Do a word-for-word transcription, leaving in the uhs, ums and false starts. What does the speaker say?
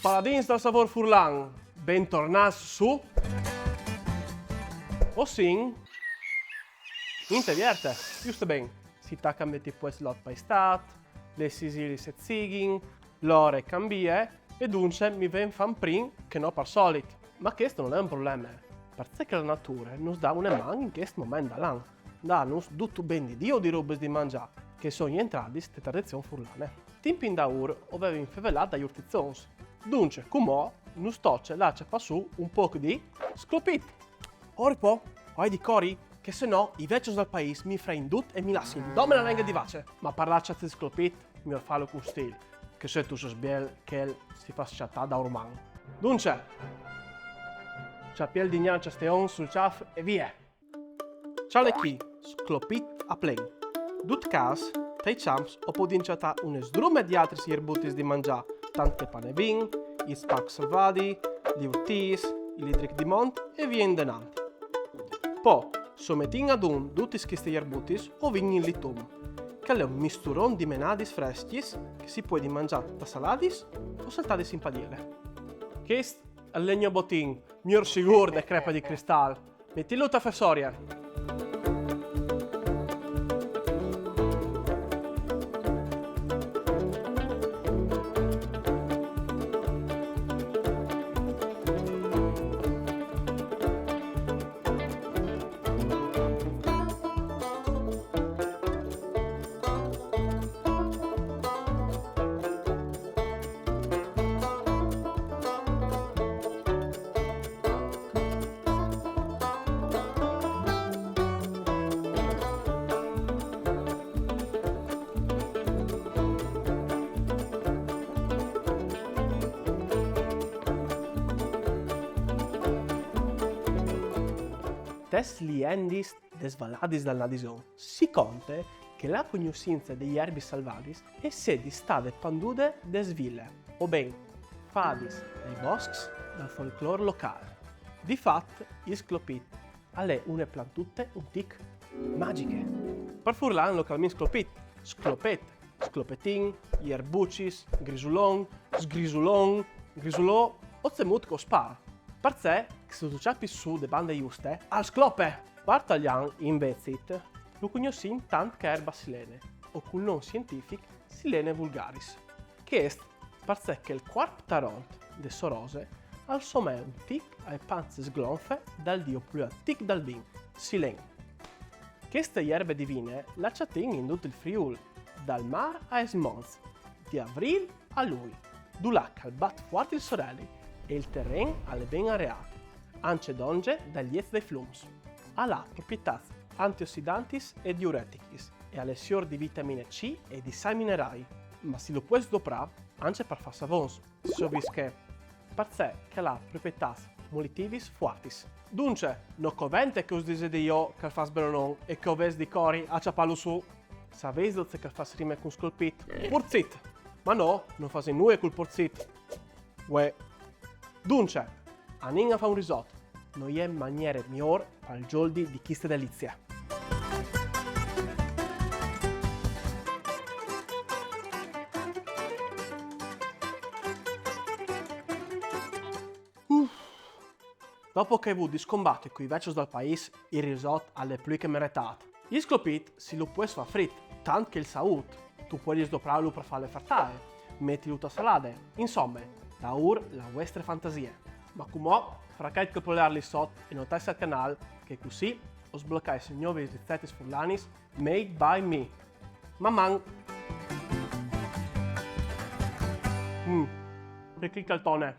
Paladins dal savôr furlan, bentornâts su Ossin. Ninte vierte, juste ben. Si taca a meti puest l'ot pai stât, lis sisilis e zighin, la ore e cambie, e duncje mi ven fam prin che no par solit. Ma chest nol è un probleme, parcè che la nature nus dà une man in chest moment dal an, dânus dut ben di Diu di robis di mangjâ, che a son jentradis te tradizion furlane. Timp indaûr o vevin fevelât dai urtiçons. Duncje, cumò, nus toce lâ a cjapâ sù un pôc di sclopit. Orpo, o ai di cori, che se no i vecjos dal paîs mi frein dut e mi lassin dome la lenghe di vace. Ma par lâ a cjatâ sclopit, miôr fâlu cun stîl, che se tu sês biel, chel si fâs cjatâ daurman. Duncje, cjapiel di gnance a steon sul cjâf e vie! Cjale chi, sclopit a plen. Dut câs, tai cjamps o podìn cjatâ une sdrume di altris jerbutis di mangjâ, tant che pan e vin, i spacs salvadi, li urtîs, i lidric di mont e vie indenant. Po, se o metìn adun dutis chestis jerbutis, o vin il litum, che al è un misturon di menadis frescjis che si puedin mangjâ tasaladis o saltadis in padiele. Chest al è il gno botin, miôr sigûr de crepe di cristal. Metìlu te fesorie. Tes liendis des valadis dal Nadison si conte che la cognossince des jerbis salvadis e sedi stade pandude des vile, o ben fadis dai boscs dal folclôr locâl. Di fat, il sclopit al è une plantute un tic magjiche. Par furlan localment sclopit, sclopet, sclopetin, jerbucis, grisulon, sgrisulon, grisulô, o cemût che us pâr. Parcè che se tu lu cjapis sù de bande juste, al sclope! Par talian, invezit, lu cognossìn tant che erba silene, o cul non sientific Silene vulgaris. Chest parcè che il cuarp taront de sô rose al somee un tic ae panze sglonfe dal dio plui antic dal vin, Silen. Cheste jerbe divine la cjatìn in dut il Friûl, dal mâr aes monts, di Avrîl a Lui, dulà che al bat fuart il soreli e il teren al è ben areât, ancje dongje dai liets dai flums. Al à proprietâts antiossidantis e diuretichis e al è siôr di vitamine C e di sai minerâi, ma si lu pues doprâ ancje par fâ savons, se o vês chê, parcè che al à proprietâts molitivis fuartis. Duncje, no covente che us disedi jo che al fâs ben o no e che o vês di cori a cjapâlu sù. Savêso ce che al fâs rime cun scolpit? Porzit! Ma no, no fasìn nuie cul porzit. Uè. Duncje, anìn a fâ un risot. No je maniere miôr pal gjoldi di cheste delizie. Uf. Dopo che o ai vût di scombati cui vecjos dal paîs, il risot al è plui che meretât. Il scolpit si lu pues fâ frit, tant che il saût, tu puedis doprâlu par fâ la frataie, metilu te salade, insome, daûr la vuestre fantasie. Ma cumò, fracait cul poleâr li sot e notaitsi al canâl, che cussì o sblocais gnovis ricetis furlanis made by me. Maman! Mm, che clic al tone!